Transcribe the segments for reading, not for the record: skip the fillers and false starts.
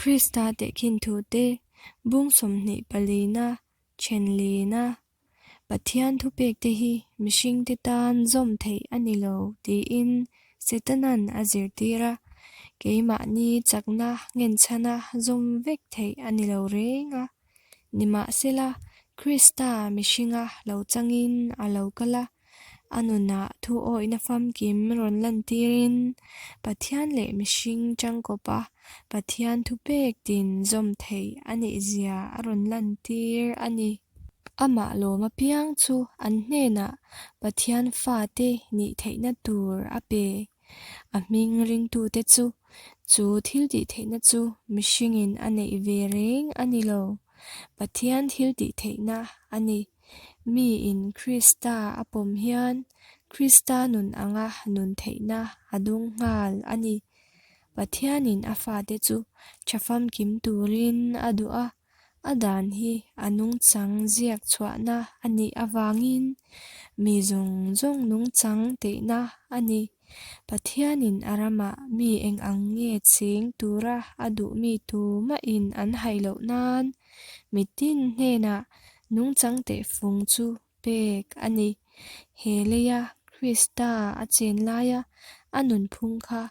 Krista tehkhin thute bung 24 na, then lina, Pathian thupekte hi mihringte tan zawm theih a ni lo tiin Setanan a zirtir a, keimahni chakna ngenchhana zawm vek theih a ni lo reng a. Nimahsela, Krista mihringa lo changin a lo kal a, a nunah thu awihna famkim rawn lantirin Pathian leh mihring tangkawpa Pathian thupek tin zawm theih a nihzia a rawn lantir a ni. Amah lawm apiang chu an hnenah Pathian fate nih theihna tur a pe. A hming ringtute chu chu thil tih theihna chu mihringin a neih ve reng a ni lo. Pathian thil tih theihna a ni. Miin Krista a pawm hian Krista nun anga nun theihna a dung nghal a ni. Pathianin a fate chu tha famkim turin a duh a. A dan hi a nungchang ziak chhuahna a nih avangin mi zawng zawng nungchang teihna a ni. Pathianin a ramah mi eng ang nge cheng tura a duh mi tumahin an haih loh nan mitin hnenah nungchang tehfung chu pek a ni. He leia Krista a chen laia a nunphung kha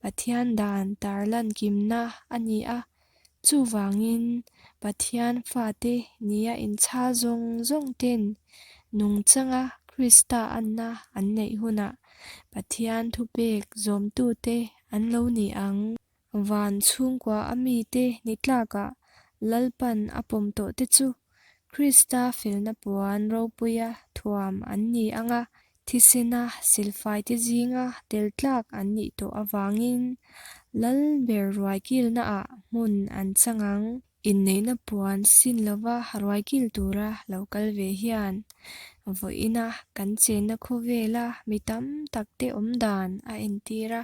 Pathian dan tarlan kimna a ni a, chuvangin Pathian fate nia inchhal zawng zawng ten nungchanga Krista anna an neih hunah Pathian thupek zawmtute an lo ni ang. Van chhungkua a mite ni tlakah Lalpan a pawm tawh te chu Krista felna puan ropuia thuam an ni ang a, thisena silfaite zinga tel tlak an nih tawh avangin Lal ber ruaikilnaah hmun an chang ang. Inneihna puan sin lova ruaikil tura lo kal ve hian vawiina kan chenna khawvela mi tam takte awm dan a entir a.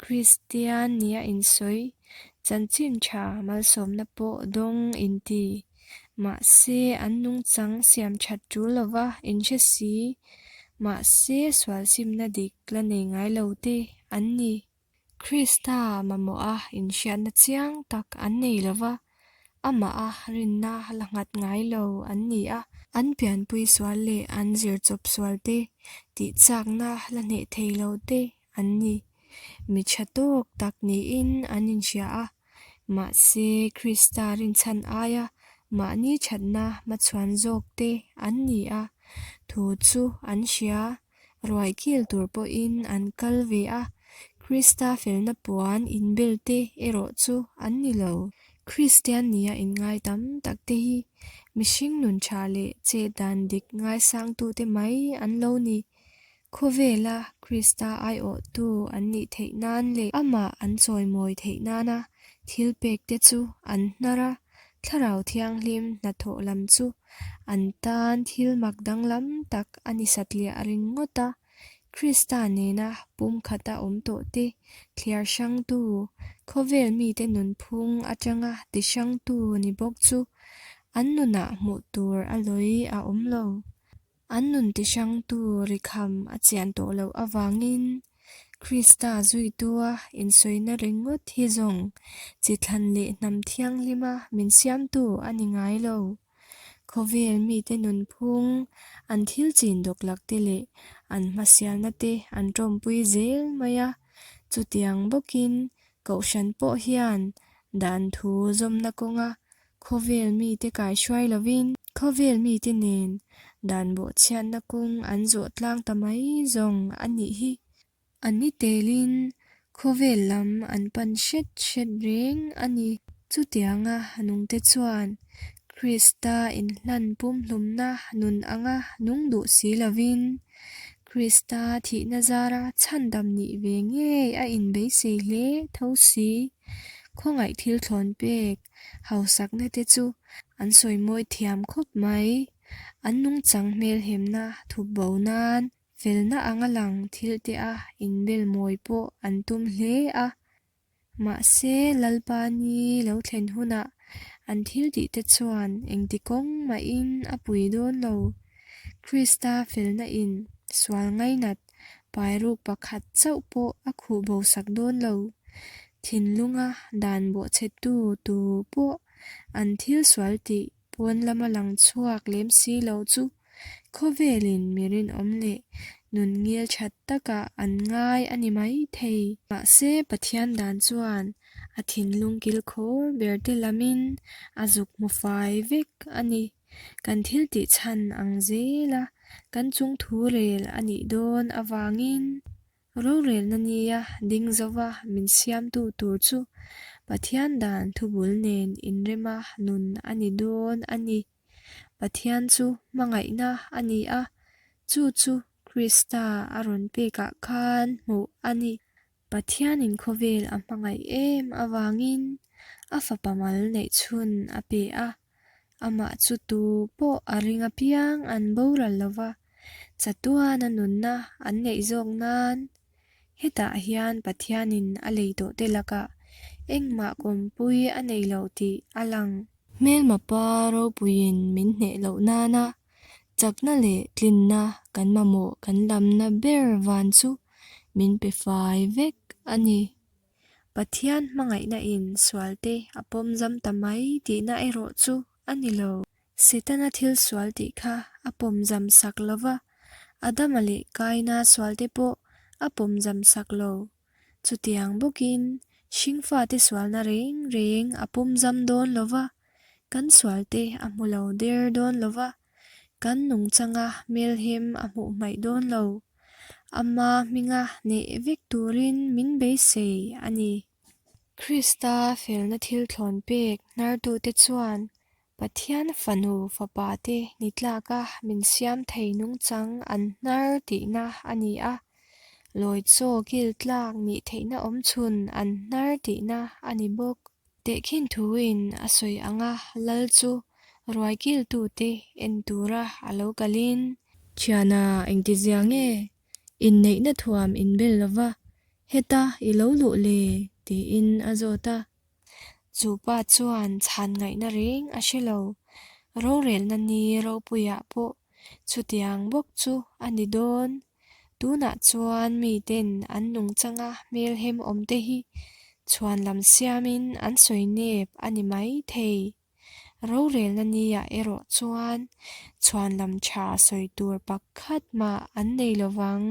Kristian nia insawi, chanchin tha malsawmna pawh dawng inti. Mahse, an nungchang siam that tul lova inhre si. Mahse, sual simna dik la nei ngai lo te an ni. Krista mamawha inhriatna chiang tak an nei lo va, amaha rinna la nghat ngai lo an ni a. An pianpui sual leh an zirchawp sual te, tihchakna la hneh thei lo te an ni. Mi tha tawk tak niin an inhria a, mahse Krista rinchhan aia mahni thatna hmachhuan zawk te an ni a, thu chu an hria. Ruai kil tur pawhin an kal ve a, Krista felna puan inbel te erawh chu an ni lo. Kristian nia inngai tam tak te hi mihring nun tha leh chet dan dik ngaisangtute mai an lo ni. Khawvela Krista aiawhtu an nih theih nan leh amah an chawimawi theih nana thil pek te chu an hnar a, Thlarau Thianghlim hnathawh lam chu an tan thil mak danglam tak a ni satliah ringawt a, Krista nena pumkhata awm tawh te thliar hrangtu, khawvel mite nunphung atanga ti hrangtu ni bawk chu an nunah hmuh tur a lawi a awm lo. An nun ti hrangtu rikham a chian tawh loh avangin Krista zuitua insawina ringawt hi zawng chi thlan leh hnam thianghlima min siamtu a ni ngai lo. Khawvel mite nunphung, an thil chin dawklak te leh an hmasialna te an tawmpui zel mai a, chutiang bawkin Kohhran pawh hian dan thu zawmna kawnga Khawvel mite kaihruai lovin khawvel mite nen dan bawhchhiatna kawng an zawh tlang ta mai zawng a nih hi. A ni telin khawvel lam an pan hret hret reng a ni. Chutianga nungte chuan Krista inhlan pumhlumna nun anga nung duh si lovin Krista thihna zara chhandam nih ve ngei a inbeisei hle tho si. Khawngaih thil thlawn pek Hausakna te chu an sawi mawi thiam khawp mai. An nungchang hmelhemna thup bo nan felna anga lang thil te a inbel mawi pawh an tum hle a. Mahse, Lalpa ni lo thlen hunah an thil tih te chuan engti kawng mahin a pui dawn lo. Krista felna in sual ngainat pairuk pakhat chauh pawh a khuh bo sak dawn lo. Thinlunga dan bawhchhetu tu pawh an thil sual tih pawn lama lang chhuak lem si lo chu khawvelin mi rinawm leh nun ngil that takah an ngai a ni mai thei. Mahse, Pathian dan chuan a thinlung kilkhawr ber te lamin a zuk hmu fai vek a ni. Kan thil tih chhan ang zela kan chung thu rel a nih dawn avangin Rorelna nia ding zova min siamtu tur chu Pathian dan thubul nen inrema nun a ni dawn a ni. Pathian chu hmangaihna a ni a, chu chu Krista a rawn pekah khan hmuh a ni. Pathianin khawvel a hmangaih em avangin a fapa mal neih chhun a pe a. Amah chu tu pawh a ring apiang an boral lo va, chatuana nunna an neih zawk nan. Hetah hian Pathianin a lei tawhte lakah engmah kawmpui a nei lo tih a lang. Hmelma pa ropuiin min hneh loh nana chakna leh tlinna kan mamawh kan lamna ber van chu min pe fai vek a ni. Pathian hmangaihna in sualte a pawm zam ta mai tihna erawh chu a ni lo. Setana thil sual tih kha a pawm zam sak lo va, Adama leh Kaina sualte pawh a pawm zam sak lo. Chutiang bawkin hringfate sualna reng reng a pawm zam dawn lo va, kan sualte a hmu lo der dawn lo va, kan nungchanga hmelhem a hmuh hmaih dawn lo. Ama hminga hneh vek turin min beisei a ni. Krista felna thil thlawn pek hnartute chuan Pathian fanu fapate ni tlaka min siam thei nungchang an hnar tihna a ni a, lawi chaw kil tlak nih theihna awmchhun an hnar tihna a ni bawk. Tehkhin thuin a sawi anga lal chu ruai kiltute en tura a lo kalin. Thiana engtizia nge inneihna thuam inbel lova heta i lo luh le? tiin a zawt a. Chu pa chuan chhan ngaihna reng a hre lo. Rorelna ni ropuiah pawh chutiang bawk chu a ni dawn. Tunah chuan miten an nungchanga hmelhem awmte hi chhuan lam siamin an sawi nep a ni mai thei. Rorelna niah erawh chuan chhuan lam tha sawi tur pakhat mah an nei lo vang.